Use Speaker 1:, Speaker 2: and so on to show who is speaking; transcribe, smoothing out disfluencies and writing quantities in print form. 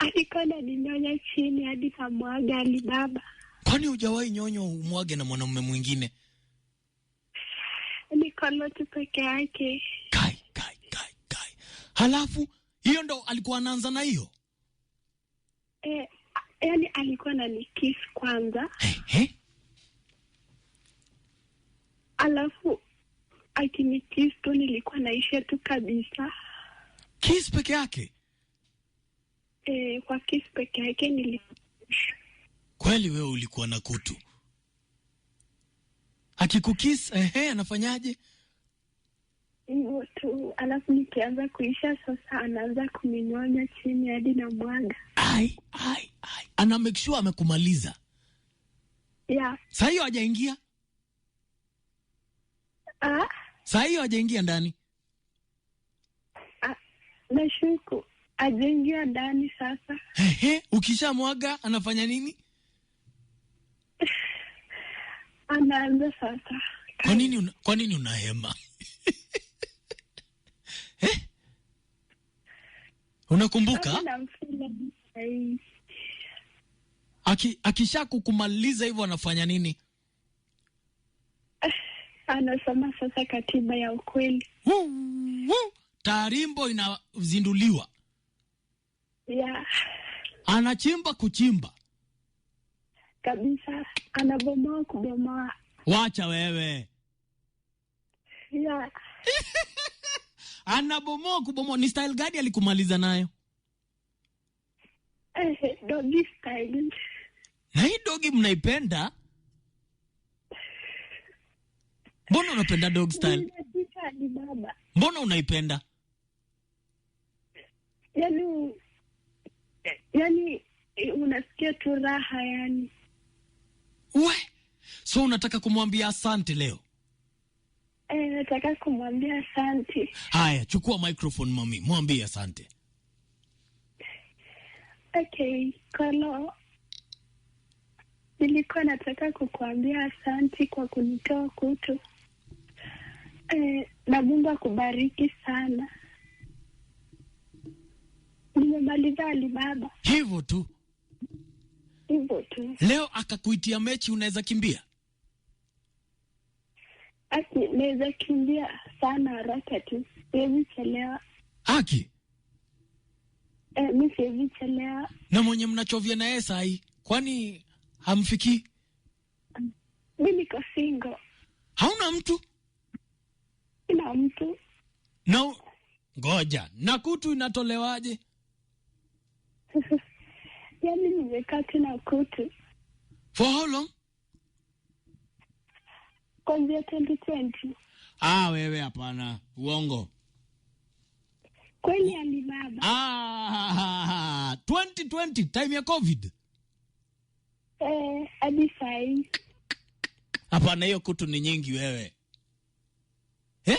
Speaker 1: Alikuwa ananinyonya chini hadi kamwaga Alibaba.
Speaker 2: Kwani hujawahi nyonywa umwage na mwanamume mwingine?
Speaker 1: Ni Kolo tu peke yake.
Speaker 2: Kai, kai, kai, kai. Halafu hiyo ndo alikuwa anaanza na hiyo.
Speaker 1: Eh, yani alikuwa ananikiss kwanza,
Speaker 2: Hey, hey.
Speaker 1: alafu akinikiss tu nilikuwa naisha tu kabisa.
Speaker 2: Kiss peke yake.
Speaker 1: Eh, kwa kiss peke yake nili
Speaker 2: Kweli wewe ulikuwa na kutu. Akikukiss, ehe, anafanyaje?
Speaker 1: hivyo tu, alafu nikianza kuisha sasa anaanza kuninyonya chini hadi na mwaga.
Speaker 2: Ai, ai, ai. Ana make sure amekumaliza.
Speaker 1: Yeah.
Speaker 2: Saa hiyo hajaingia.
Speaker 1: Ah,
Speaker 2: Saa hiyo hajaingia ndani.
Speaker 1: ah, nashuku ajengia ndani sasa.
Speaker 2: Ehe, ukishamwaga anafanya nini?
Speaker 1: Anaanza sasa.
Speaker 2: Kwa nini unahema? Eh? Unakumbuka?
Speaker 1: Sasa namfeel hadi
Speaker 2: Akisha kukumaliza hivyo anafanya nini?
Speaker 1: Anasoma sasa katiba ya ukweli.
Speaker 2: Woo, woo. Tarimbo inazinduliwa.
Speaker 1: Yeah,
Speaker 2: Anachimba kuchimba.
Speaker 1: kabisa, anabomoa kubomoa.
Speaker 2: Wacha wewe.
Speaker 1: Yeah.
Speaker 2: Anabomoa kubomoa. Ni style gani alikumaliza nayo?
Speaker 1: Eh, doggy style.
Speaker 2: Na hii dogi mnaipenda? Mbona unapenda dog style?
Speaker 1: Ninapika hadi baba.
Speaker 2: Mbona unaipenda?
Speaker 1: Yaani yaani unasikia tu raha yani.
Speaker 2: We. So unataka kumwambia asante leo?
Speaker 1: Eh, nataka kumwambia asante.
Speaker 2: Haya, chukua microphone mami, mwambie asante.
Speaker 1: Okay, Kolo, nilikuwa nataka kukuambia asanti kwa kunitoa kutu. Eh, na Mungu akubariki sana. Nimemaliza Alibaba,
Speaker 2: Hivyo tu.
Speaker 1: hivyo tu.
Speaker 2: Leo akakuitia mechi unaweza kimbia?
Speaker 1: Aki, naweza kimbia sana haraka tu, siwezi chelewa.
Speaker 2: Aki.
Speaker 1: Eh, mi siwezi chelewa.
Speaker 2: Na mwenye mnachovya naye sahi, kwani hamfikii?
Speaker 1: Mi niko single,
Speaker 2: Hauna mtu?
Speaker 1: sina mtu.
Speaker 2: Na ngoja, na kutu inatolewaje?
Speaker 1: Yaani nimekaa tu na kutu
Speaker 2: For how long?
Speaker 1: kwanzia 2020.
Speaker 2: Ah, wewe hapana, uongo.
Speaker 1: Kweli Alibaba.
Speaker 2: Ah, 2020 time ya COVID.
Speaker 1: Eh, hadi sahii.
Speaker 2: Hapana, hiyo kutu ni nyingi wewe. Eh?